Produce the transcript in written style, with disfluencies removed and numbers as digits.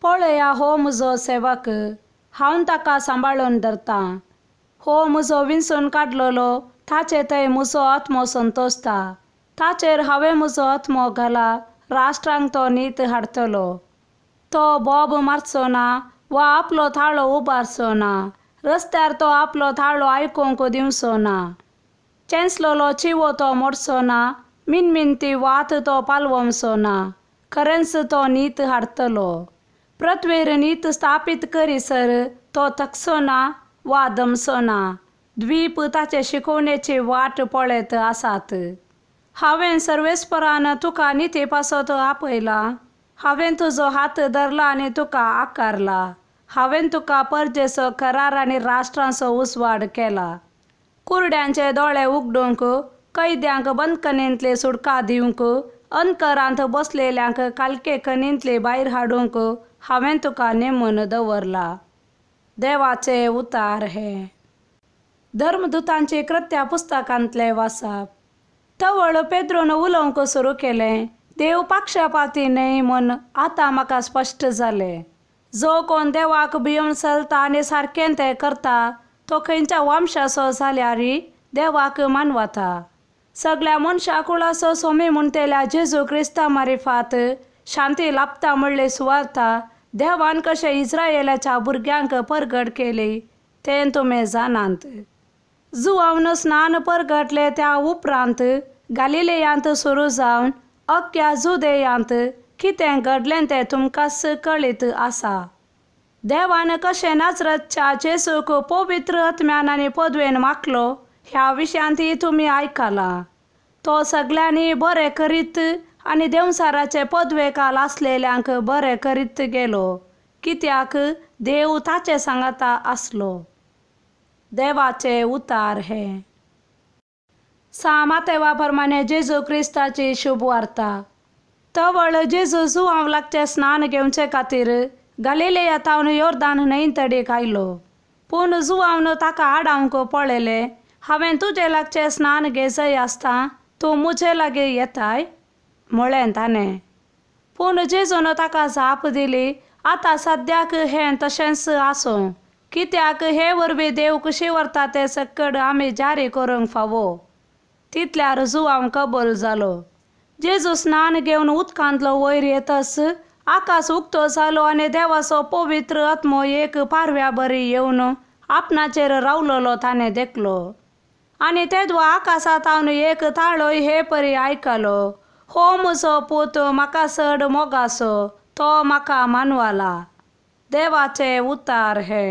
पळया हो म्हजो सेवक, हांव ताका सांबाळून धरतां. हो म्हजो विंचून काडलेलो, ताचे थंय म्हजो आत्मो संतोशता. ताचेर हांवें म्हजो आत्मो घाला, राष्ट्रांक तो नीत हाडटलो. तो बोब मारचो ना वा आपलो थाळो उबारचो ना, रस्त्यार तो आपलो थाळो आयकूंक दिवचो ना. चेंचलेलो चिवो तो मोडचो ना, मिनमिनती वात तो पालवचो ना, खरेंच तो नीत हाडटलो. पृथ्वीर नीत स्थापीत करीसर तो थकचो ना वा दमचो ना. द्वीप ताचे शिकोवणेची वाट पळयत आसात. हांवें सर्वेस्परान तुका निती पासत आपयला, हांवें तुजो हात धरला आनी तुका आकारला. हांवें तुका परजेचो करार आनी राष्ट्रांचो उजवाड केला. कुरड्यांचे दोळे उगडूंक, कैद्यांक बंदखणींतली सुटका दिवंक, अंतकरांत बसलेल्यांक कालके खणींतली भायर हाडूंक हांवें तुका नेमून दवरला. देवाचे उतार हे. धर्मदुतांची कृत्या पुस्तकांतले वाचप. तवळ पेद्रून उलोवंक सुरू केलें, देव पक्षपाती न्हय म्हूण आतां म्हाका स्पश्ट जालें. जो कोण देवाक भियोवन चलता आनी सारकें तें करता तो खंयच्या वंशाचो जाल्यार देवाक मानवता. सगळ्या मनशा कुळाचो स्वामी म्हणटेल्या जेजू क्रिस्ता मारिफात शांती लाभता म्हणली सुवार्ता देवान कशें इस्रायलाच्या भुरग्यांक परगट केली तें तुमी जाणात. जुवावन स्नान परगटले त्या उपरांत गालिलेयांत सुरू जावन अख्ख्या जुदेयांत कितें घडलें तें तुमकांच कळीत आसा. देवान कशें नाजरतच्या जेजूक पवित्र आत्म्यान आनी पदवेन माखलो ह्या विशयांतय तुमी आयकलां. तो सगळ्यांनी बरें करीत आनी देंवचाराचे पदवेकाल आसलेल्यांक बरें करीत गेलो, कित्याक देव ताचे सांगाता आसलो. देवाचे उतार हे. सा मातेवा प्रमाणे जेजू क्रिस्ताची शुभ वार्ता. तवळ जेजू जुवांव लागचें स्नान घेवचे खातीर गालिलेया तावन योर्दान न्हंय तडीक आयलो. पूण जुवावन ताका आडावंक पळयलें, हांवें तुजे लागचें स्नान घेजय आसता तूं म्हजे लागीं येताय म्हळें ताणें. पूण जेजून ताका जाप दिली, आतां सद्याक हें तशेंच आसूं, कित्याक हे वरवीं देव कशी व्हरता तें सक्कड आमी जारी करूंक फावो. तितल्यार जुवांव कबूल जालो. जेजू स्नान घेवन उदकांतलो वयर येतच आकाश उक्तो जालो आनी देवाचो पवित्र आत्मो एक पारव्या बरी येवन आपणाचेर रावलेलो ताणें देखलो. आनी तेदवा आकाशांत एक ताळो हे परी आयकलो, हो म्हजो पूत म्हाका चड मोगाचो, तो म्हाका मानवला. देवाचे उतार हे.